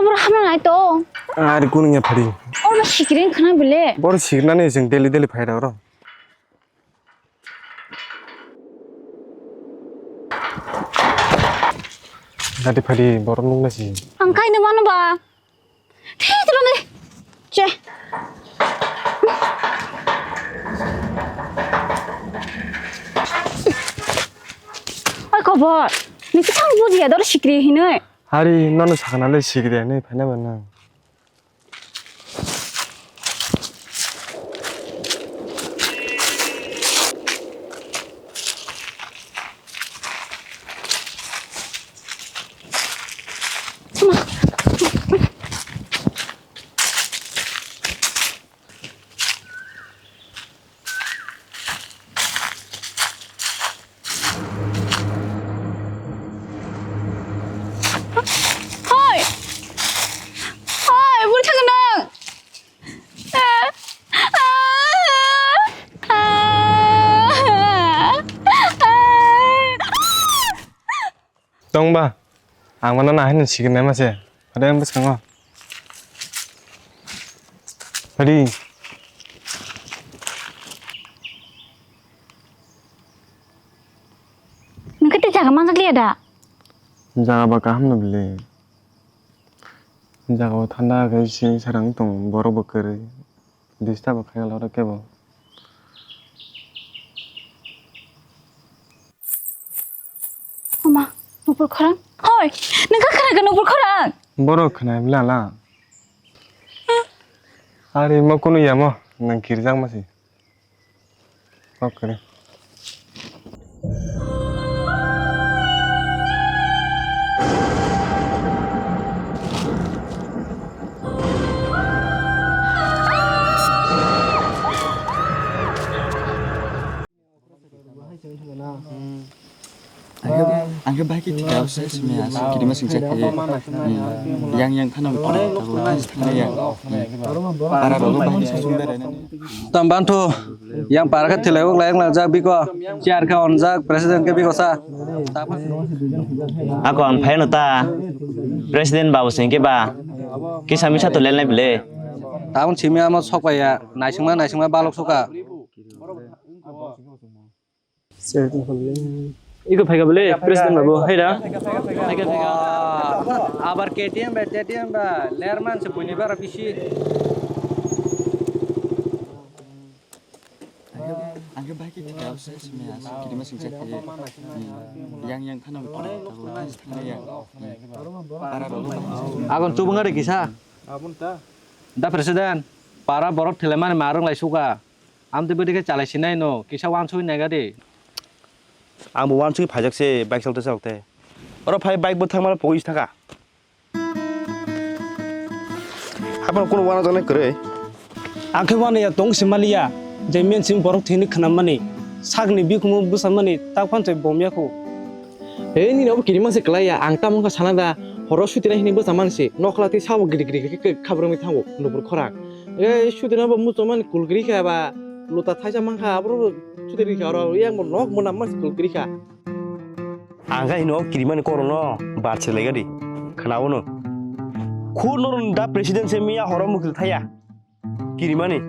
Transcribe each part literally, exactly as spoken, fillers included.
Boro hamya nai to. Ari kunu ya phari. Oro sikring khna bile. Boro siknani jeng daily daily phai rok. Gati phari borok nukna si. Ang kaino mano ba. Thik thik ni. Che. Oi kobor. Ni kisa buji ya dor sikri hinoi. Hari nono sakana le sikri hinoi phana bana. Hoi! Hoi! Bwrwi thangkha nwng? Tong ba? Ang mano nahai nung sikirnai ma se. Phaidi ang bwskango. Phaidi. Nung khe tei jaga manjak liya da? Jaga ba kaham no bile. Jaga o thanda khe sing sarang tong borok bo kwrwi. Disturb khaina laro kebo. Oma, nupur khorang? Hoi, nung kha khwna kha nupur khorang? Borok khwna bla la. Ari mo kunu yamo, nang kirjak masi. Kok kere. Angke, angke bahai khe thika se simi asa kirima singsa khe. Yang, yang thana thana yang. Para rok bahai sung berai na. Tam bantu yang para khe thilai wak lai wng jak biko. Chair khe on jak president khe biko sa. Ako ang phaino ta president babu singke ba kisa misa to lelnai bile. Tabun simi amo sok paiya naisingma naisingma balok soka. Iko phaika bole president babu hai da. Abar K T M ba T T M ba lerman se buini bara bisi. Angke bahai khe thika se simi asa kirima singsa khe. Yang yang thana thana yang. Para rok. Agon chubung ari kisa. Da president para borok thelemani marung lai suka. Amtwi bwdikhe chalai sinai no, kisa wansugwi naiga di. Ang bo wansugwi phaijak se bike salto salok te. Oro phai bike bo thangma pogwi thaka. Haphano kuno wana jaknai kwrwi. Ang khe wana ya tong se maliya, je men simi borok thwini khwnam mani, sakni bikhumu bwsa mani, tak phan se bom ya kho. He nini obo kirima se kwlai ya, ang tamo wngkha sana da, horo suti nai hini bwsa mani se, nokla tei sabo giri giri khe khabrwngwi thango, nupur khorang. Ei, sudina bo muchungmani kulkri kha ba, luta thaisa mankha, aboro sudiri kha, oro yang bo nok mwnam mas kulkri kha. Ang kha hino kirimani korono bar se lega di, khna ono. Khur norun da president se miya horo mukil thaya. Kirimani.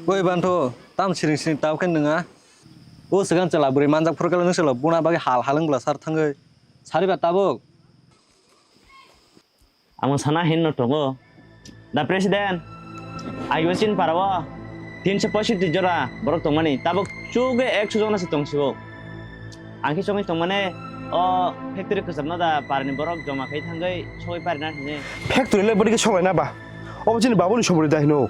Oi bantu, tam siring siring tau khe nwnga. O swkang chwla bwrwi manjak phuru khe nung chwla buna bagwi hal hal wng bwla sar thangwi. Sari ba tabuk. Ang sana hinno tongo. Da president, aigo chin parao tinso poisotti jora borok tongmani, tabuk chuge ekso jona se tongsibo. Ang khe songwi tongmani o factory kwchapno da parni borok joma khai thangwi sogwi parina hinwi. Factory le bwrwi khe soglaina ba? Obo chini babuni sobri da hino.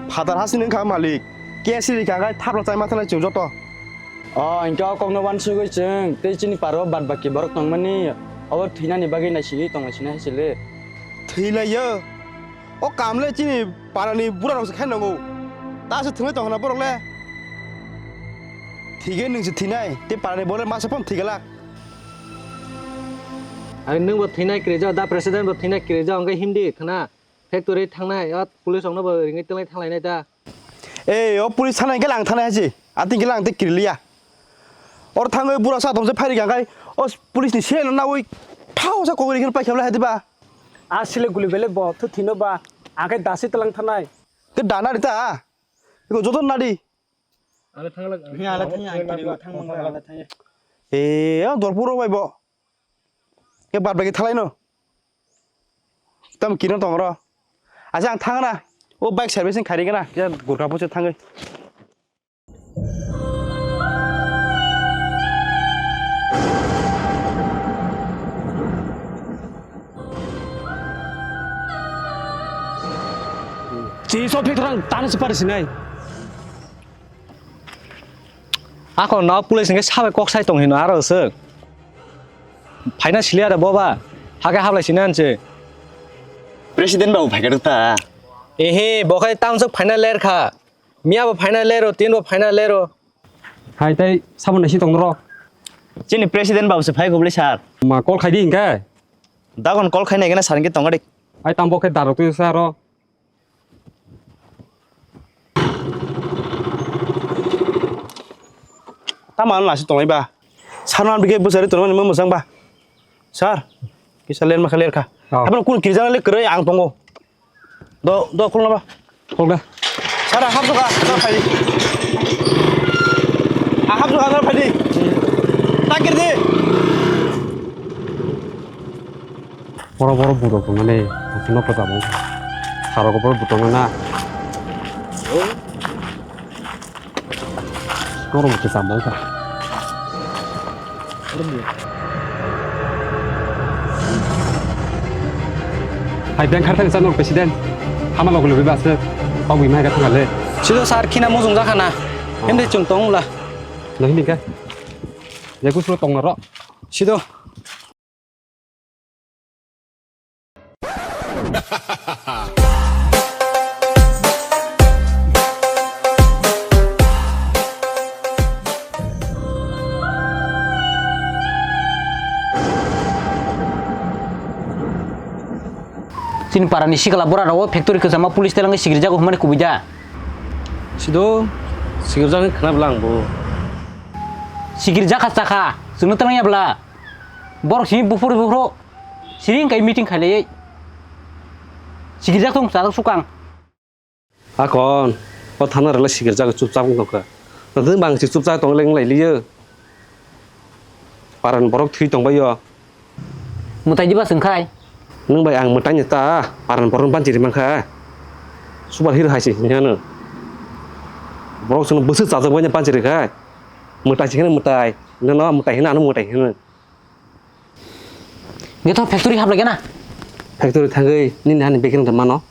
Phatar hasini wngkha malik. K S rikha khe thapla chai ma thanai chwng joto. O, hinkhe o kokno wansugwi chwng tei chini paro bad baki borok tongmani, obo thwinani bagwi naisingwi tonglaisina hai se le. Thwilaio? O kam le chini parani bura rok se khai nango. Ta se thwngwi tong hwnna borok le. Thwigwi nwng se thwinai, tei parani borok le masa phone thwigalak. Ang nwng bo thwinai kwrwijak, da president bo thwinai kwrwijak, hwnkhe himdi khwna factory thangnai, o police rokno bo ringwi twlai thanglainai ta. Ei, o police thana hwnkhe lang thana hai se. Atwng khe lang tei kiriliya. Oro thangwi bura sa tongse phairi kha khai, o police ni sireno nawi thao Osa kogri khe paikha bwlai hadi ba. A sile guli bele bo thu thino ba. Ang khe dasi tlang thanai. Ke dana rita. Iko joto nadi. Ala thang lag. Ala thang ya, ala thang ya. E, o dorpuro bai bo. Ke bad bagi thalai no. Tam kino tong ro. Acha ang thang na. O bike servicing khari gana. Ya gurka poche thangai. Chi so phek thang tan se par sinai. Ako no police nge sabe kok sai tong hino aro se. Phaina siliya da boba. Hake hablai sinan se. President babu phaikar ta. Ehe, bokhai tamsok phaina ler kha. Miya bo phaina lero, tin bo phaina lero. Hai tai sabon naisi tong ro. Chini president babu se phai gobli sir. Ma call khai di hinke. Dagon call khai nai gana sir ke tong dik. Ai tam bo khe daro tu sa ro. Tama nasi tong ba. Sir nan bige busari tong mani mo musang ba. Sir, kisa ler ma kha ler kha. Oh. Abang kun kirjana le kere ang tongo. Do, do, khulna ba. Khulga. Sara, hap juka, na phaidi. A hap juka, na phaidi. Takir di. Boro boro budok tongmani, no kwchamo. Saro ko boro budok na. Norok bo kwcham bo wngkha. Hai, beng khar thang sa norok president. Hama logi logi ba se. Pagwi mai ga thang le. Sido sir khina mujung jakha na. Oh. Hemde chung tong la. Nang ni ka. Ya kusro tong na ro. Sido. Chini parani sikla bora rao factory kwchama police telangwi sikirjago hwnmani kubui da? Sido, sikirjak khna bwla ang bo. Sikirjak kha chakha, chwngno telangya bwla. Borok simi buphuru buphuru. Siri wngkha meeting khailaiwi. Sikirjak tong chajak sukang. Akon, o thana rwla sikirjak chupchap wng tongkha. Nang bang si chupchap tong leng lai liyo. Paran borok thwi tong baio. Mwtai diba swngkhai? Nwng bai ang mwtai ni ta, paran borok banchi ri mankha. Super hero hai si hinano. Borok chwngno bwswk chajak bai banchi ri khai. Mwtai si hino mwtai. Nono mwtai hino ano mwtai hino. Nge to factory hap lagi na? Factory thangwi nini hani bekereng da mano.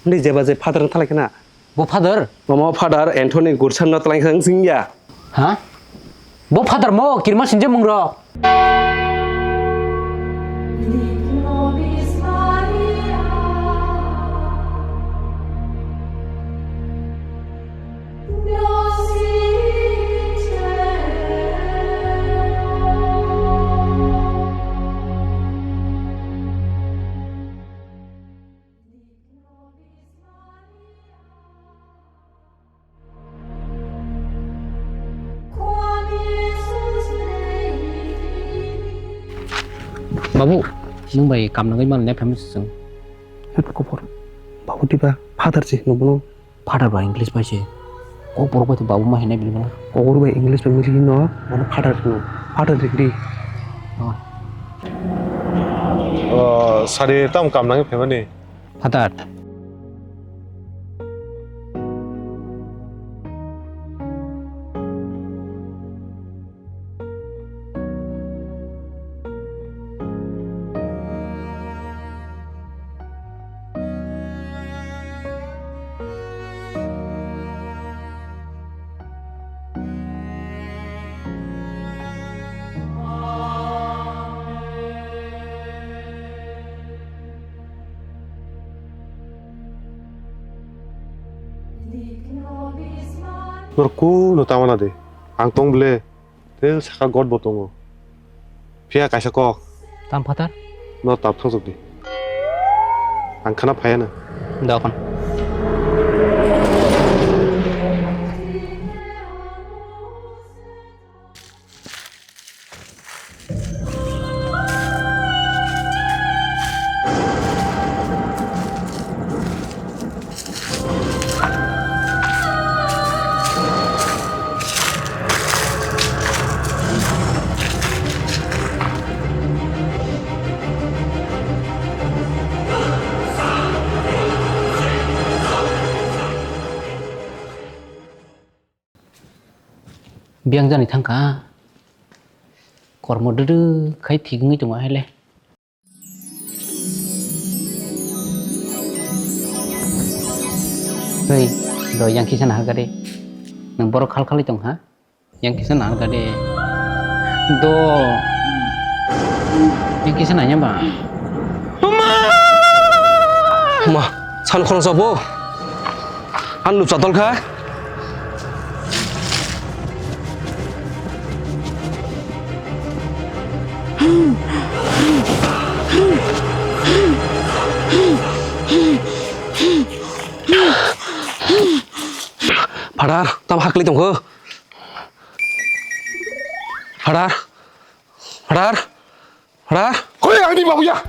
Ndi jeba je father thalai khna. Bo father? Mama father Anthony Gursan no thalai khna singya. Ha? Bo father mo kirma sinje mungro. Babu, nwng bai kam nangwi manliya phaimani swng. Hwt, kubur. Babu diba father se, nwng bono. Father ba English bai se. Kokborok bai to babu ma hinai bini bono. Kokborok bai English bai mili hino, bono father hino. Father degree. Oh. Oh, sari tam kam nangwi phaimani. Father. Norok kunu tama na di, ang tong bele. Tei saka God bo tongo. Phiya kaisa kok. Tam phatar? No tam thongjak di. Ang khana phaya na. Dokon. Biyang jani thangkha. Kormo dwdw khai thik wngwi tongo hai le. Hei, do yang kisa naharkha de. Nwng borok khal khalwi tong ha? Yang kisa naharkha de. Do. Yang kisa nanya ba. Ma! San khoroksa bo. Ang nuksa tol kha. Phadar, tamo hakli tongkho. Phadar, phadar, phadar. Koi ani babu ya.